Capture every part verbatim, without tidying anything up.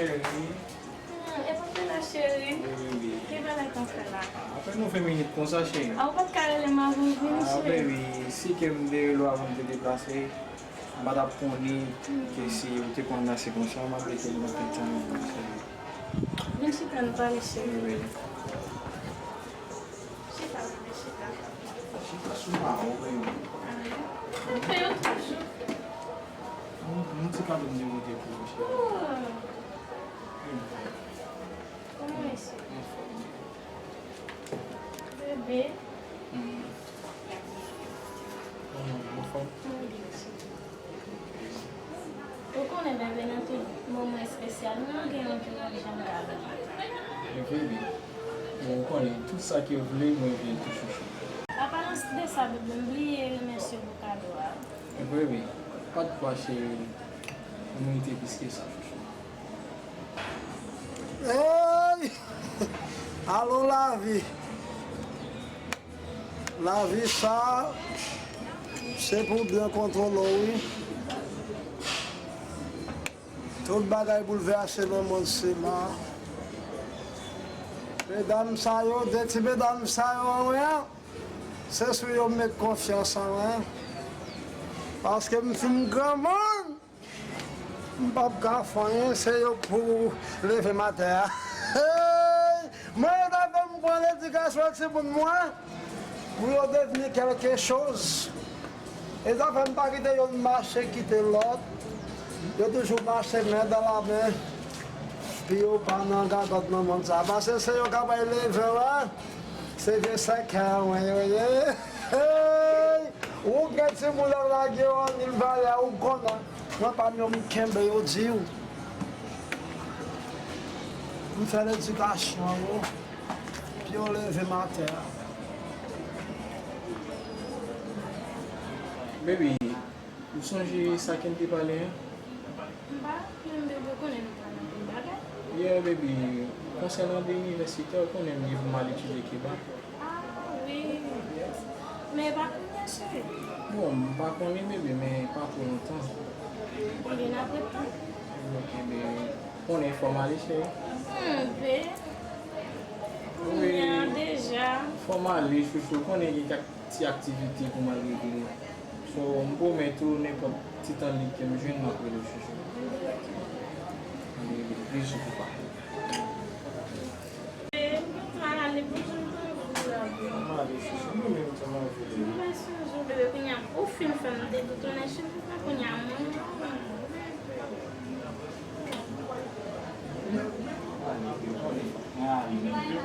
Cheri. Hmm, e pa te la, cheri. Wi, wi, wi. Ki bagay t ap fè la? Apre nou ven minit konsa, cheri. A, ou pa t ka rele m avan w vini, cheri? A, baby, si ke m te rele w avan m te deplase, m pa t ap konnen ke si ou te konn ase konsa, m ap rete nan tèt sa, cheri. Vin chita, nou pale, cheri. Wi, wi. Chita, bebe, chita. Chita sou mawon, baby. A, wi. Mwen fè yo toujou. Yon, yon ti kado m te pote pou ou, cheri. Oh. Wi. Kòman w ye, cheri? Anfòm. Bebe. Hmm. Kòman w ye, anfòm? Mwen byen, cheri. Ou konnen, bebe, nan tout moman espesyal, nou gen yon ki yon jan kado. E bebe, bon, ou konnen, tout sa ke w vle, mwen vle l tou, chouchou. An palan de sa, bebe, m bliye remèsye w pou kado a. E bebe, pa de pwa, cheri, ou merite plis ke sa, chouchou. Ey! Alo lavi. Lavi sa, se pou byen kontwole w, wi. Tout bagay boulvèse nan mond sila. Medam sa yo, de ti medam sa yo, an wè, se sou yo m met konfyans an, wi. Paske m fin granmoun. M p ap ka fè anyen, se yo pou leve m atè a. Hey! Mwen, yo ta fè m pran ledikasyon timoun mwen, pou yo devni kèlke choz. E sa fè m pa kite youn mache kite lòt. Yo toujou mache men dan la men. Pou yo pa nan gagòt nan mond sa. Paske se yo k ap leve w a. Se vye sèkèy mwen yo ye. Hey! Ou gen timoun ap lage yo ann Vil Valè, ou konnen. Mwen pa m yo m kenbe yo di w. M fè ledikasyon yo. Pou yo leve m atè a. Baby, ou sonje sa ke n te pale a? M pa menm bebe, ou konnen nou pale anpil bagay. Yeah, baby, konsènan de inivèsitè, ou konnen m gen pou m al etidye Kiba. Ah, wi. Men e pa kounye a, cheri. Bon, m pa konnen, bebe, men pa twò lontan. Konbyen apre tan? Ok, bebe, konnen fò m ale, cheri. Hmm, bebe. Kounye a deja. Fò m ale, chouchou, konnen gen kèk ti aktivite pou m al regle. So, m pwomèt ou, nenpòt ti tan lib ke m jwenn, m ap rele w, chouchou. Ann rele, bizou pou papa. M kontan ale, bonjou, m tankou la, bebe. M ale, chouchou, mwen menm tou, m anvi. M pa sonje w, bebe, kounye a, ou fin fè m dedoutone, chouchou, kounye a, mwen.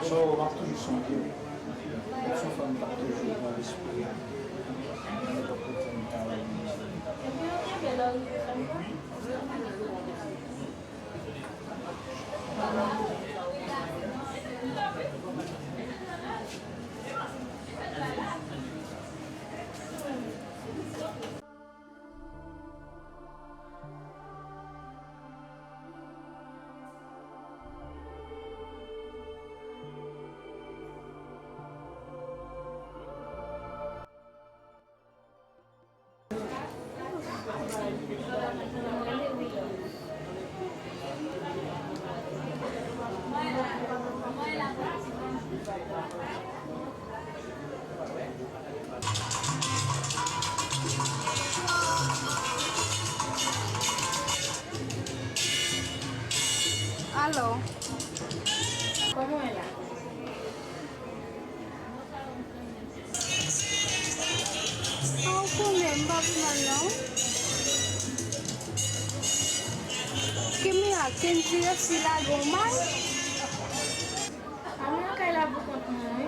So, m ap toujou sonje w. Ou se yon fanm k ap toujou pran lespri a. Nenpòt kote m ta ye. Epi, ou kenbe lè w rive fè m konnen. Alo. Kòman w ye la? A, ou konnen, m pa pi mal non. Kimia, Kenji resi lage w mal. A, mwen nan kay la pou kont mwen, wi.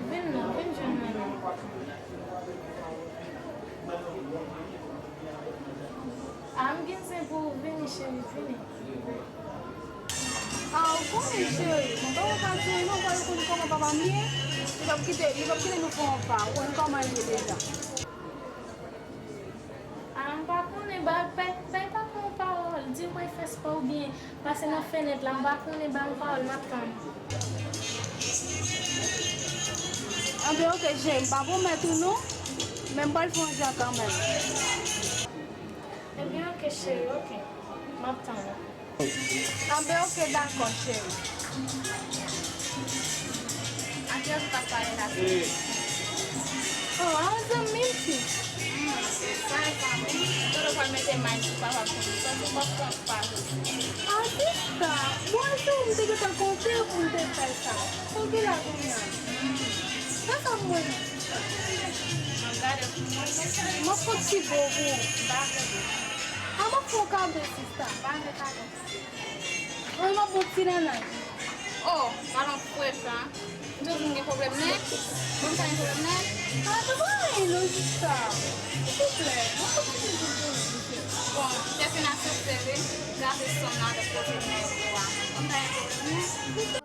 Vin non, vin jwenn mwen non. A, m gen zen pou ou, vini, cheri, vini. A, ou konnen, cheri, mwen pa wè pa di non, fò yo konn kòman papa m ye. Li p ap kite, li p ap kite nou fè yon pa, ou konn kòman l ye deja. A, m pa konnen, bay, bay, bay papa w pawòl, di l pou l fè spò oubyen pase nan fenèt la, m pa konnen, ba m pawòl, m ap tann. Anben, oke, cheri, m pa pwomèt ou non, men m pral fè yon jan kanmenm. Ebyen, oke, cheri, oke, m ap tann ou. Anben, oke, dakò, cheri. Akyèl ou t ap pale la, cheri? Oh, a yon zanmi m, fi. Hmm, se sa, zanmi. Tonton pral mete may sou papa pou li. Tonton pap pran pa. Ah, sista, bon, se ou m te gentan konte pou m te fè sa. Fò gen la kounye a. Fè sa pou mwen, non, sista. M ap gade pou mwen, non, cheri. M ap fè ti bo pou ou. M pa vle bo. Ah, m ap fè w kado, sista. M pa vle kado. Mwen, m ap bon ti nanay. Oh, gadon frèch la. M te di m gen pwoblèm nèt. Bon, m pa gen pwoblèm nèt. Ah, se pa anyen non, sista. Silvouplè, mwen pa gen pwoblèm, mesye. Bon, m te fin aksepte, wi. Gade sòm nan avèk pwoblèm nèt ou a. Bon, m pa gen pwoblèm nèt.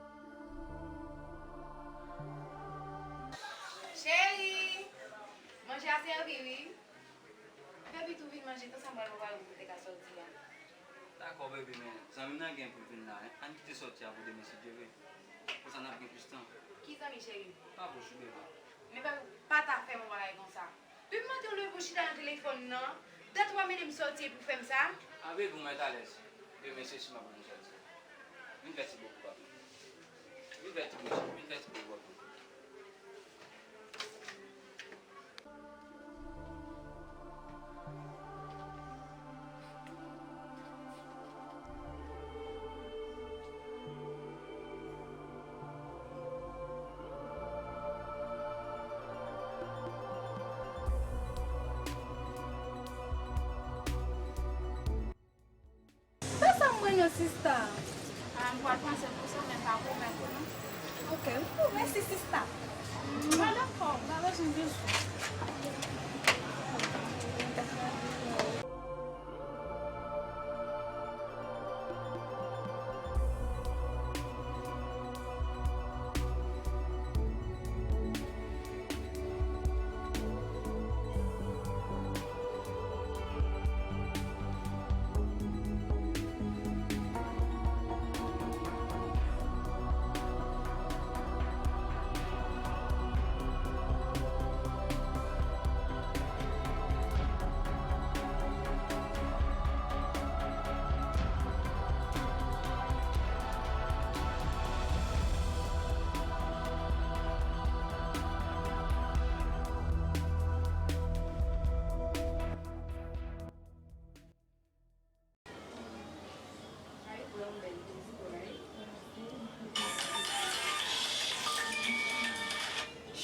Cheri, manje a sèvi, wi. Baby, tou vin manje, konsa m pral prepare pou nou te ka sòti a. Dakò, baby, men zanmi m nan gen pou l vin la. Ann kite sòti a pou demen, si Dye vle. Konsa n ap gen plis tan. Ki zanmi, cheri? Pabouch, baby. Men baby, pa ta fè m yon bagay konsa. Depi maten w leve pou w chita nan telefòn nan, dat w ap mennen m sòti epi w fè m sa? A, baby, ou mèt alèz. Demen, se si m ap mennen w sòti. Vin fè ti bo pou papa. Vin fè ti bo, vin fè ti bo pou papa. Fè sa mwen non, sista. Ah, m pral panse pou sa, men pa pwomèt ou non. Ok, wi, mèsi, sista. M pa dakò, m pa bezwen bezwen.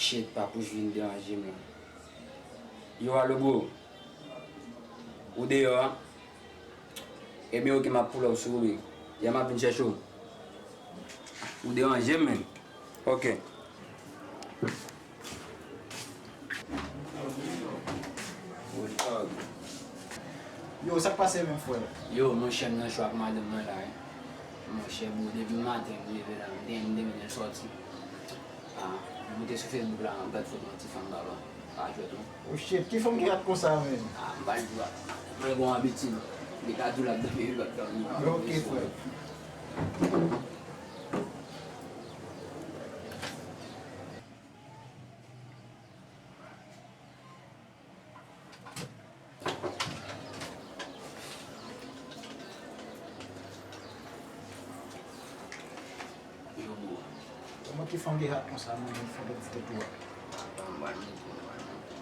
Shit, Papouch vin deranje m la. Yo, alo, bro. Ou deyò a? Ebyen, oke, m ap pull up sou ou, big. Ya, m ap vin chèche w. Ou deranje m, menn. Oke. Yo, sa k pase menm, frè? Yo, monchè, m nan cho ak madanm mwen la, wi. Monchè, bro, depi maten m leve la, m te, m te mennen l sòti. Ah, m moute sou Facebook la, m gad foto yon ti fanm, papa. Pa jwèt non. Oh shit, ki fanm ki rat konsa menm? Ah, m pa l di w. Mwen gon abitid. Li ka di w l ap dòmi, li p ap dòmi. Ok, frè. Yo, bro. Kòman ki fanm ki rat konsa, menm, yon fanm ki tou a? Apa, m pral moute, m pral moute.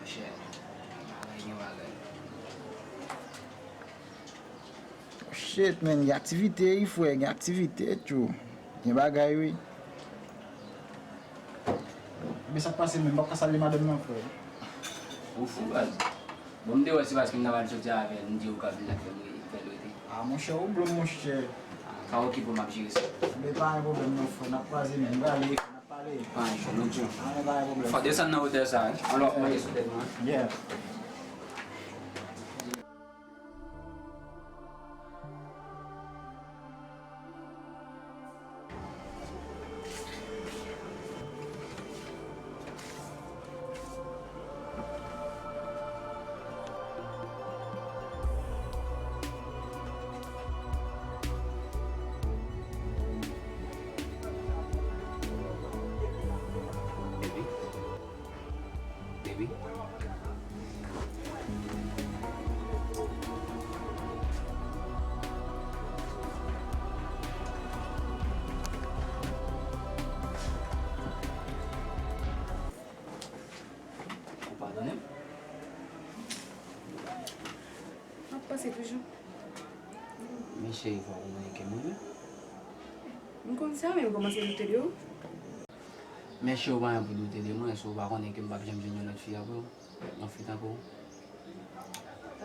Monchè, bagay gen bagay. Shit, man, gen aktivite, wi, frè, gen aktivite, tjou. Gen bagay, wi. Men sa k pase menm, m p ap ka salye madanm nan, frè. Ou fou, baz. Bon, m te wè se paske m ta pral soti avè l, m di ou ka vin la fè m fè l rete. Ah, monchè, ou blòm, monchè. Ah, pa okipe w, m ap jere sa. Men pa gen pwoblèm non, frè, n ap kwaze men, m prale, frè, n ap pale. Pa gen pwoblèm, tjou. Ah, men pa gen pwoblèm. Fò desann nan wotè sa, wi. Anlè w ap monte sou tèt mwen, wi. Yeah. Baby. Baby. Panse toujou. Men cheri, fò w konnen ke mwen menm. M konn sa, men m kòmanse doute de ou. Men cheri, ou pa gen pou doute de mwen, si w pa konnen ke m p ap janm jwenn yon lòt fi apre w. Yon fi tankou w.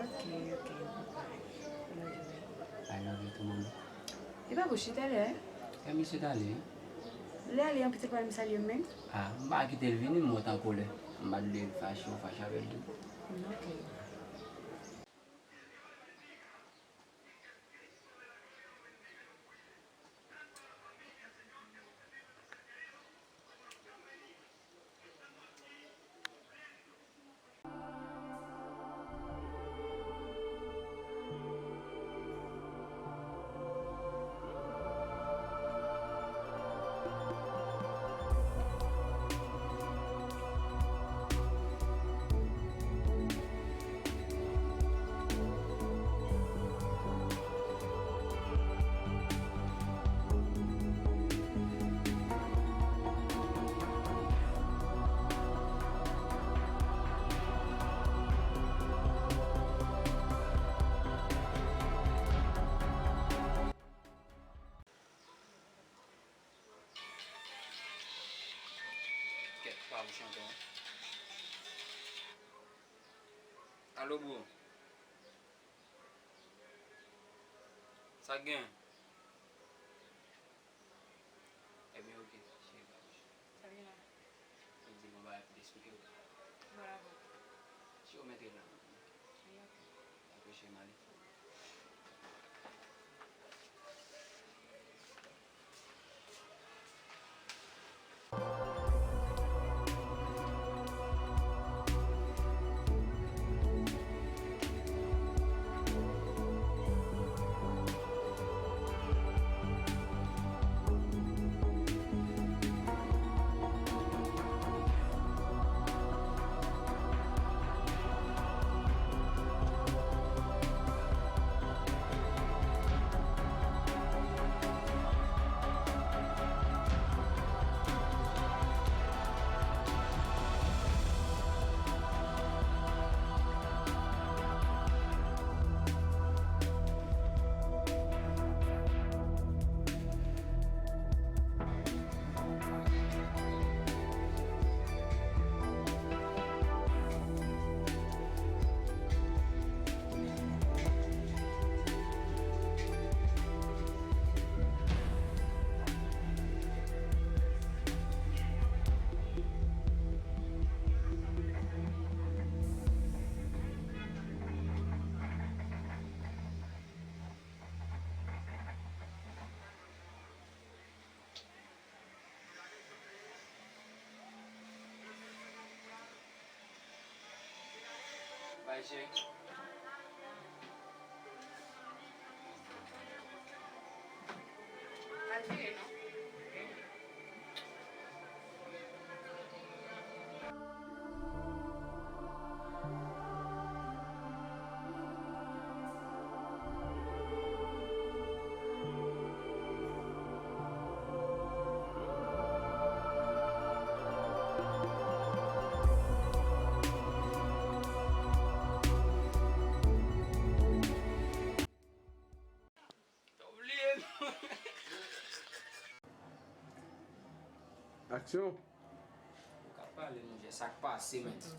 Ok, ok. I love you, baby. I love you too, mami. E pa pou chita lè. E misye t ale, wi. Lè ale, anpil se pa menm salye m, men. Ah, m pa kite l vini, m mòt an kòlè. M pa t vle l fache, ou fache avè l tou. Ok. Kèt, pa bouch ankò. Alo, bro. Sa k gen? Ebyen, oke, cheri, pa bouch. Sa k gen la? Mwen di l yon bagay pou l esplike w. Bravo. Si w mèt ret la. Wi, oke. Dakò, cheri, m ale. Bay cheri. Pa vire non. Ou bliye m. Aksyon. Ou ka pale, monchè, sa k pase, mèt?